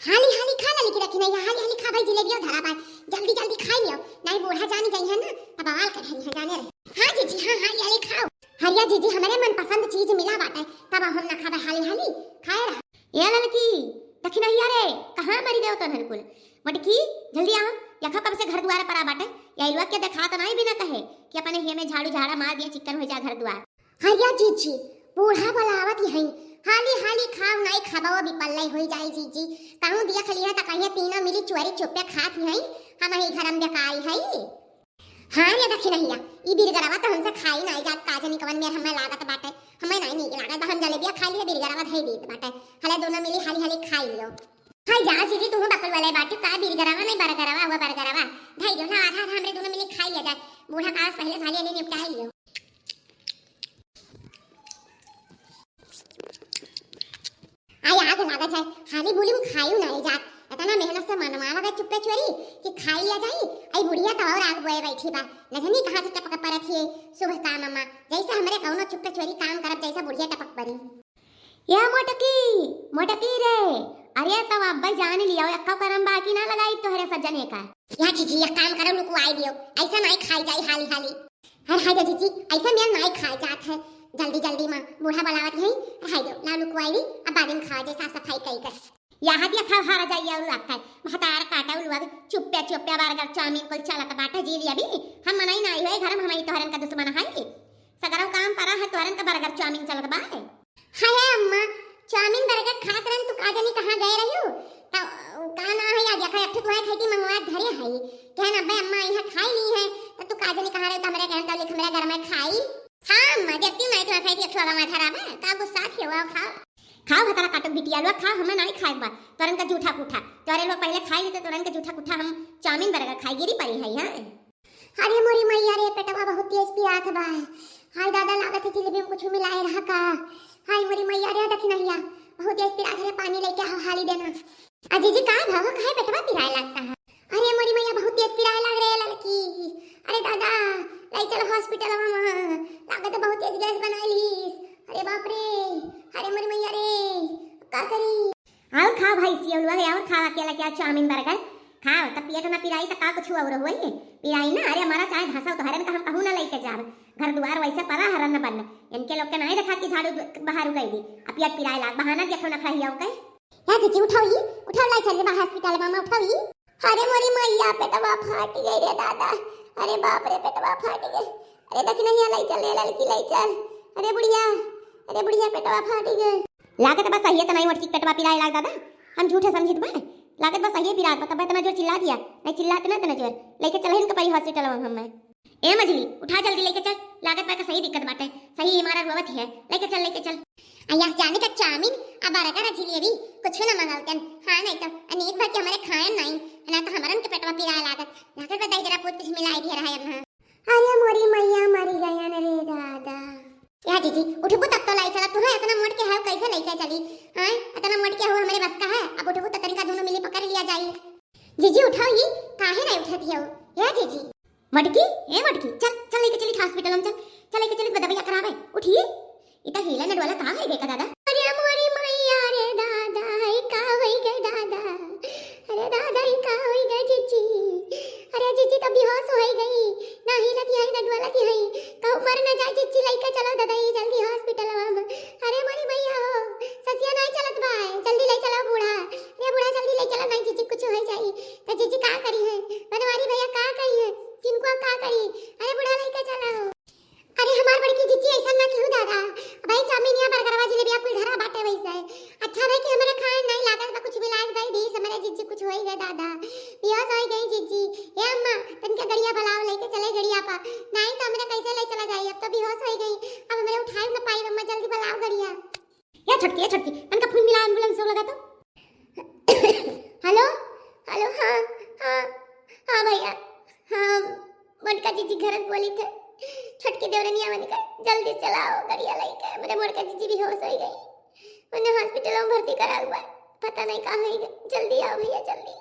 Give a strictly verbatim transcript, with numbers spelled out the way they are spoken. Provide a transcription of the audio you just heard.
हाली हाली खा ललकी दखिनहिया, हाली हाली खा भाई, जिलेबिया धरा बाय, जल्दी जल्दी खाई लियो, नाहीं बूढ़ा जानी जइहैं ना, तब बवाल कर है जाने रहे। हाँ जीजी, हाँ, हाली हाली खाओ। हरिया जीजी, हमरे मनपसंद चीज मिला बाटे, तब हम ना खाबे, हाली हाली खाए रहा। ए ललकी दखिनहिया रे, कहाँ मरी गयो तोहन कुल? मोटकी, जल्दी आओ, यखा कब से घर दुआरे परा बाटे, या इलवा के देखात नाहीं बिना कहे कि अपने हिये में झाड़ू झाड़ा मार दिया, चिक्कन होइ जा घर दुआर। हरिया जीजी, बूढ़ा बोलावत हई, हाली हाली खाओ, नाहीं खाबो बिपल्ले होइ जाई जीजी। कहूँ देख लिहे त कहिए तीनों मिली चोरी चुप्पे खात हई, हमही घर में बेकाई हई। हाँ रे दखिनहिया, ई बिरगरवा त हमसे खाई नाहीं जात, का जानी कवन मेर हमें लागत बाटे, हमें नाहीं नीक लागत बा, हम जलेबिया खाई लिहे, बिरगरवा धई दीत बाटे, हले दूनो मिली हाली हाली खाई लियो। हाय जा जीजी, तुहूँ बकल वाले बाटू, का बिरगरवा नाहीं बरगरवा हुआ बरगरवा, धई दियो ना आधा आधा, हमरे दूनो मिली खाई लिया जाए, बूढ़ा का पहले से हाली हाली निपटाई लियो। आई आग लागत है, हाली बुलिम खायू नाहीं जात। इतना मेहनत से मनवा लगा चुप्पे चोरी कि खाई लिया जाई। आई बुढ़िया तो और आग बोए बैठी बा, न जानी कहाँ से टपक परत हिये। सुबह काम अम्मा, जैसे हमरे कौनो चुप्पे चोरी काम करब, जैसे बुढ़िया टपक परी। या मोटकी, मोटकी रे, अरे तब अब्बे जान लियो, एक्का करम बाकी ना लगाई तोहरे सज्जने का। या जीजी, एक काम करो, लुकवाई दियो, ऐसा नाहीं खाई जाई हाली हाली। अरे हाय दे जीजी, ऐसे मेर नाहीं खाए जात है, जल्दी जल्दी मा बूढ़ा बुलावत हई। अरे हाय दे, लाओ लुकवाई ली, अब बाद में खावा जाए साफ सफाई कई कर। यहाँ दिया खाओ हारा जाइए और लागत है, भतार काटा उलवा के चुप्पे चुप्पे बर्गर चाउमीन कुल चलत बाटे जी अभी। हम मनई नाहीं होए घर में, हमही तोहरन का दुश्मन हई। सगरो काम परा है, तोहरन का बर्गर चाउमीन चलत बा। हाय अम्मा, चाउमीन बर्गर खात रहन, तू का जानी कहाँ गए रहियो? त का ना है, आज देखा, एक ठो तुम्हारे खाई थी, मंगवा धरे है। कहन, "अब्बे अम्मा, यहाँ खाई ली है।" त तू का जानी कहाँ रहे, त हमरे कहन, "त लिख हमरे घर में खाई।" हाँ अम्मा, देखती हूँ, नहीं तुम्हारे खाई थी, एक ठो मंगवा धरा बा, का गुस्सा थी, हुआ खाओ। खाओ, भतरा काटो बिटिया लो, खाओ, हमें नहीं खाए बा, तोरन का जूठा कूठा, तोरे लोग पहले खाई लेते, तोरन का जूठा कूठा, हम चाउमीन बर्गर खाई गिरी पड़ी है, हाँ। अरे मोरी मैया रे, पेटवा बहुत तेज पिरात बा। हाय दादा, लागत है जिलेबी में कुछ मिलाए रहा का। हाय मोरी मैया रे, दखिनहिया, बहुत तेज पिरात है रे, पानी लेके आओ, हाली देना। आ जीजी, का भवा, काहे पेटवा पिराए लागत है? अरे मोरी मैया, बहुत तेज पिराए लाग रहे ललकी। अरे दादा, लाई चलो हॉस्पिटल में, लागत है बहुत तेज गैस बनाए लीस। अरे बाप रे, अरे मोरी मैया रे, का करी? और खाओ भाई, सियौलवा है, और खाओ, अकेला क्या चाउमीन बर्गर खाओ, तब पेट ना पिराई, तब का कुछ और होई? पिराई ना, अरे हमारा चाहे धसाओ, तोहरन का हम कहूँ ना लेके जाब। घर दुआर वैसे परा हरन न बन, इनके लोग के नाहीं देखा कि झाड़ू दु-, बाहर उगाई दी, अब पेट पिराए लाग, बहाना देखो ना खाई आओ के। या जीजी, उठाओ ई, उठाओ, लाई चल बा हॉस्पिटल, मामा, उठाओ ई। अरे मोरी मैया, पेटवा फाट गई रे दादा, अरे बाप रे, पेटवा फाट गई। अरे दखिनहिया, लाई चल रे ललकी, लाई चल। अरे बुढ़िया, अरे बुढ़िया, पेटवा फाट गई। लागत बा सहिए त नाहीं मोटकी पेटवा पिराए लाग दादा, हम झूठे समझित बा। लागत बा सहिए पिरात बा, तब इतना जोर चिल्ला दिया, नाहीं चिल्लात ना इतना जोर। लेके चल इनके परी हॉस्पिटल में हमें। ए मझली, उठा जल्दी लेके चल, लागत बा का सही दिक्कत बाटे, सही हमारा रोवत है, लेके चल, लेके चल। अय्या जाने का चाउमीन, अब बर्गर, जिलेबी, कुछ ना मंगावतन। हाँ, नाहीं तो अनेक बार के हमारे खायन नाहीं, ना तो हमरन के पेटवा पिराए लागत, लागत बा दही जरा पूत कुछ मिलाई दे रहा है ना। अरे मोरी मैया, मरी गयन रे दादा। या जीजी, उठबू तब तो लाई चला, तुम्हें इतना मोट के है, कैसे लेके चली? हाँ, इतना मोट के हो, हमरे बस का है? अब उठबू तो तनिका दूनो मिली पकड़ लिया जाई। जीजी, उठाओ ई, काहे नहीं उठत हो? या जीजी। मटकी, ए मटकी, चल, चल लेके चली हॉस्पिटल में, चल, चल लेके चली दवाई करावे, उठी। इता हिले न डोला का है देखा दादा? अरे मोरी मैया रे दादा, ई का होई गए दादा? अरे दादा, ई का होई गए जीजी? अरे जीजी तो बेहोश होई गई, ना हिलत है, ना डोलत है। कहूँ मर ना जाए जीजी, लइके चलो दादा, ई जल्दी हॉस्पिटल में। अरे मोरी मैया हो, ससिया नहीं चलत बा, जल्दी ले चलो बूढ़ा। अरे बूढ़ा जल्दी ले चलो, नहीं जीजी कुछ हो जाई तो जीजी का करी है? बनवारी भैया का करी है? किनको का करी? अरे बूढ़ा लइके चलो। अरे हमार बड़की जीजी ऐसा ना किहू दादा, भाई चाउमीन या बर्गरवा जिलेबिया कुल धरा बाटे वैसे। अच्छा भाई कि हमरे खाए नहीं लागत बा, कुछ मिला के दे दी, हमरे जीजी कुछ होई गए दादा, बेहोश होई गई जीजी। ए अम्मा, तनके गड़िया बुलाओ, लेके चले गड़िया पर, नहीं तो हमरे कैसे ले चला जाई, अब तो बेहोश होई गई, अब हमरे उठाए न पाई अम्मा, जल्दी बुलाओ गड़िया। या छोटकी, या छोटकी, तनका फोन मिला, एम्बुलेंस लगा तो। हेलो, हेलो, हाँ, हाँ, हाँ भैया, हाँ, मोटका जीजी घर से बोली थे, छोटकी देवरनिया बन के, जल्दी चलाओ गड़िया लेके, हमरे मोटका जीजी बेहोश होई गई, उन्हें हॉस्पिटल में भर्ती करा हुआ है, पता नहीं कहाँ होई गई, जल्दी आओ भैया, जल्दी।